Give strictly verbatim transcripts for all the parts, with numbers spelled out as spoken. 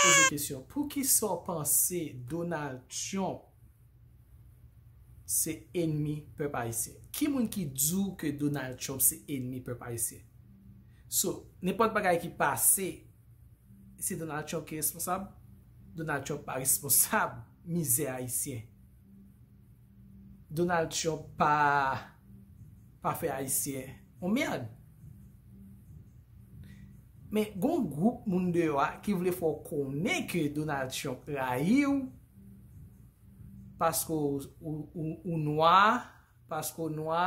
Poze kesyon, poukisa w panse Donald Trump se enmi pèp ayisyen? Ki moun ki di w ke Donald Trump se enmi pèp ayisyen? So, nenpòt bagay ki pase, se Donald Trump ki responsab? Donald Trump pa responsab mizè ayisyen. Donald Trump pa, pa fè ayisyen on mèd. Men gon gwoup moun deyò a ki vle fè w konnen ke Donald Trump rayi w paske w, ou, ou, ou nwa, paske w nwa,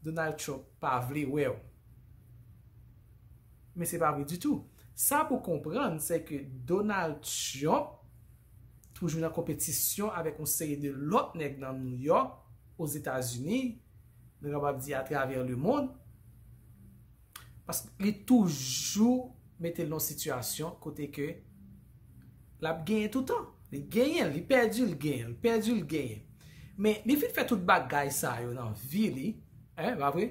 Donald Trump pa vle wè w. Men se pa vre ditou. Sa pou konprann, se ke Donald Trump toujou nan konpetisyon avèk yon seri de lòt nèg nan New York, Ozetazini, nou kapab di atravè lemonn, paske li toujou mete l nan sitiyasyon kote ke l ap genyen toutan. Li genyen, li pèdi, li genyen, li pèdi, li genyen. Men li fin fè tout bagay sa yo nan vi li, en, pa vre?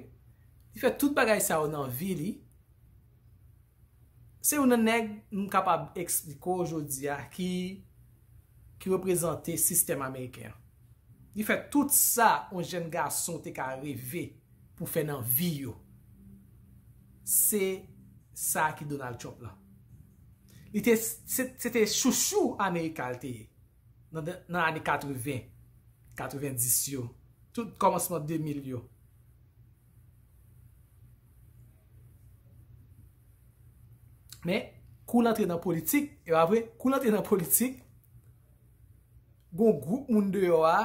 Li fè tout bagay sa yo nan vi li. Se youn nan nèg m kapab eksplike w jodi a ki, ki reprezante sistèm ameriken an. Li fè tout sa yon jèn gason te ka reve pou fè nan vi yo. Se sa ki Donald Trump lan. Li te, se, se te chouchou Amerika l te ye nan, nan ane katreven, katrevendis yo, tout kòmansman de mil yo. Men, kou l antre nan politik, e pa vre, kou l antre nan politik, gon gwoup moun deyò a,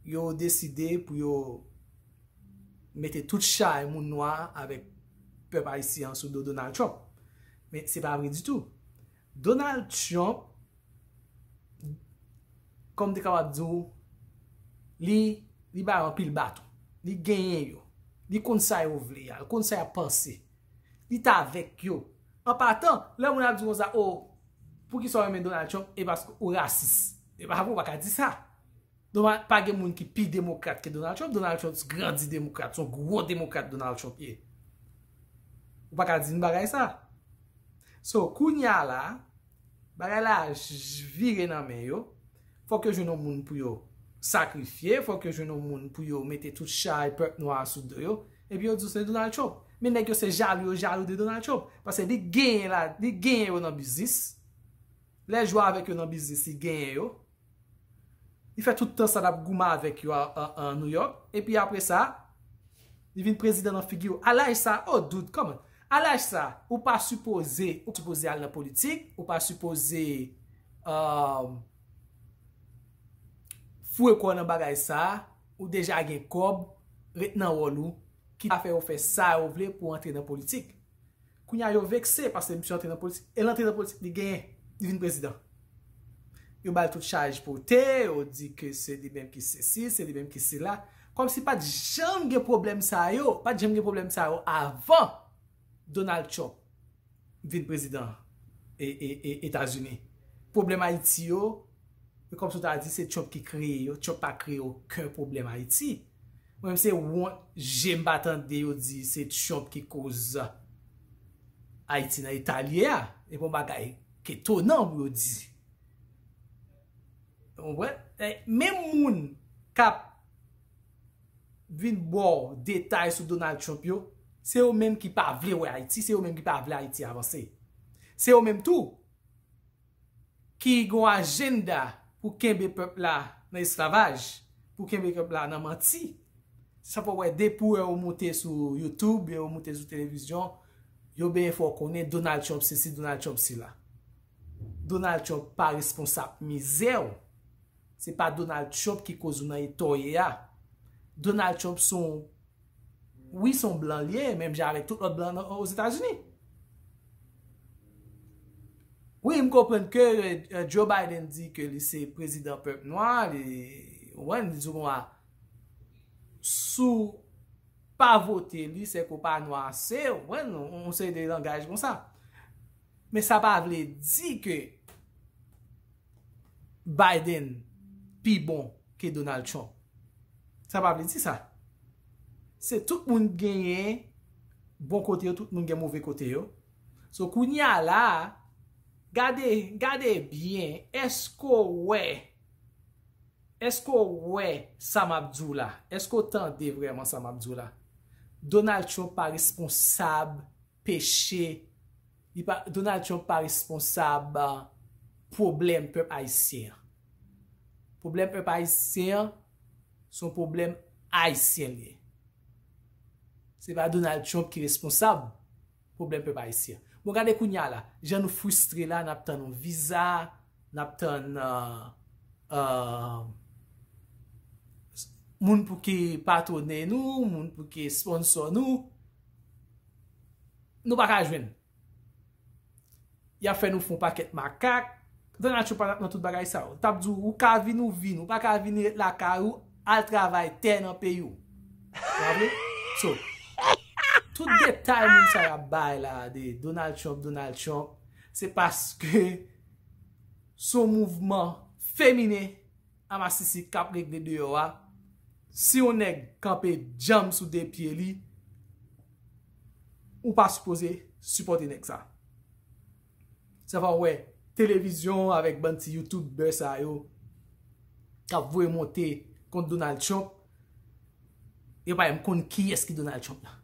yo deside pou yo mete tout chay moun nwa avèk pèp ayisyen an sou do Donald Trump. Men se pa vre ditou. Donald Trump, kòm m te kapab di w, li, li bay anpil baton. Li genyen yo. Li konn sa yo vle a, li konn sa y ap panse. Li t avèk yo. An patan, lè moun ap di konsa, o, poukisa w renmen Donald Trump? E paske ou rasis. E pa vre, ou pa ka di sa. Donald, pa gen moun ki pi demokrat ke Donald Trump. Donald Trump grandi demokrat, se yon gwo demokrat Donald Trump ye. Ou pa ka di m bagay sa. So, kounye a la, bagay la j-, vire nan men yo. Fòk yo jwenn yon moun pou yo sakrifye, fòk yo jwenn yon moun pou yo mete tout chay pèp nwa a sou do yo. Epi yo di w se Donald Trump. Men nèg yo se jalou, yo jalou de Donald Trump. Paske li genyen la, li genyen yo nan biznis. Lè jwe avèk yo nan biznis, li genyen yo. Li fè tout tan sa l ap goumen avèk yo a, a, a New York. Epi apre sa, li vin prezidan nan figi yo. A laj sa, oh dude, come on. A laj sa, ou pa sipoze, ou sipoze al nan politik, ou pa sipoze, um, foure kò w nan bagay sa, ou deja gen kòb, ret nan wòl ou, ki ta fè yo fè sa yo vle pou antre nan politik. Kounye a yo vekse paske misye antre nan politik. E l antre nan politik, li genyen. Li vin prezidan. Yo ba l tout chaj pote, yo di ke se li menm ki sesi, se li menm ki sela. Kòmsi pa t janm gen pwoblèm sa yo, pa t janm gen pwoblèm sa yo avan Donald Trump vin prezidan e, e, e, Etazini. Pwoblèm Ayiti yo, e kòmsi w ta di se Trump ki kreye yo. Trump pa kreye okenn pwoblèm Ayiti. Mwen menm se wont je m pa tande yo di se Trump ki koz Ayiti nan eta l ye a. E pa yon bagay ki etonan pou yo di. Ou konprann? E menm moun k ap vin ba w detay sou Donald Trump yo, se yo menm ki pa vle wè Ayiti, se yo menm ki pa vle Ayiti avanse. Se yo menm tou ki gen yon ajanda pou kenbe pèp la nan esklavaj, pou kenbe pèp la nan manti. Se sa fè w wè depi w wè yo moute sou YouTube, yo moute sou televizyon, yo benyen fè w konnen Donald Trump sesi, Donald Trump sela. Donald Trump pa responsab mizè w. Se pa Donald Trump ki koz ou nan eta w ye a. Donald Trump se yon, wi, se yon blan li ye, menm jan avèk tout lòt blan nan, Ozetazini. Wi, m konprann ke, eh, Joe Biden di ke li se prezidan pèp nwa, li, ou konprann, li di konsa, si w pa vote li, se ke w pa nwa ase, ou konprann, yon, yon seri de langaj konsa. Men sa pa vle di ke Biden pi bon ke Donald Trump. Sa pa vle di sa. Se tout moun genyen bon kote yo, tout moun gen move kote yo. So, kounye a la, Gade, gade byen, èske w wè, èske w wè sa m ap di w la? Èske w tande vrèman sa m ap di w la? Donald Trump pa responsab peche, li pa, Donald Trump pa responsab pwoblèm pèp ayisyen an. Pwoblèm pèp ayisyen an, se yon pwoblèm ayisyen li ye. Se pa Donald Trump ki responsab pwoblèm pèp ayisyen. Bon, gade kounye a la, jan nou fristre la, n ap tann yon viza, n ap tann euh, euh, moun pou ki patwone nou, moun pou ki sponsò nou, nou pa ka jwenn. Y ap fè nou fè yon pakèt makak. Donald Trump pa t ap nan tout bagay sa yo. L t ap di w, ou ka vin, ou vin. Ou pa ka vin, ret lakay ou, al travay tè nan peyi w. Ou pa vre? So, tout detay moun sa y ap bay la de Donald Trump, Donald Trump, se paske se yon mouvman feminen a masisi k ap regle deyò a. Si yon nèg kanpe djanm sou de pye li, ou pa sipoze sipòte nèg sa. Sa fè w wè televizyon avèk bann ti youtubè sa yo k ap voye monte kont Donald Trump, yo pa menm konn kiyès ki Donald Trump la.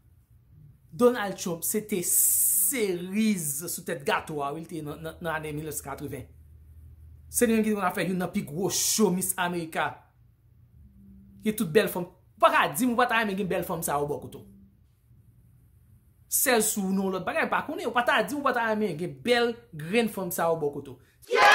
Donald Trump se te seriz sou tèt gato a, wi, li te ye nan, nan, nan ane mil nèf san katreven. Se li menm ki te konn ap fè youn nan pi gwo show Miss America. Gen tout bèl fanm. Ou pa ka di m ou pa ta renmen gen bèl fanm sa yo bò kote w. Sèl si w nan yon lòt bagay, m pa konnen. Ou pa ta di m ou pa ta renmen gen bèl grenn fanm sa yo bò kote w.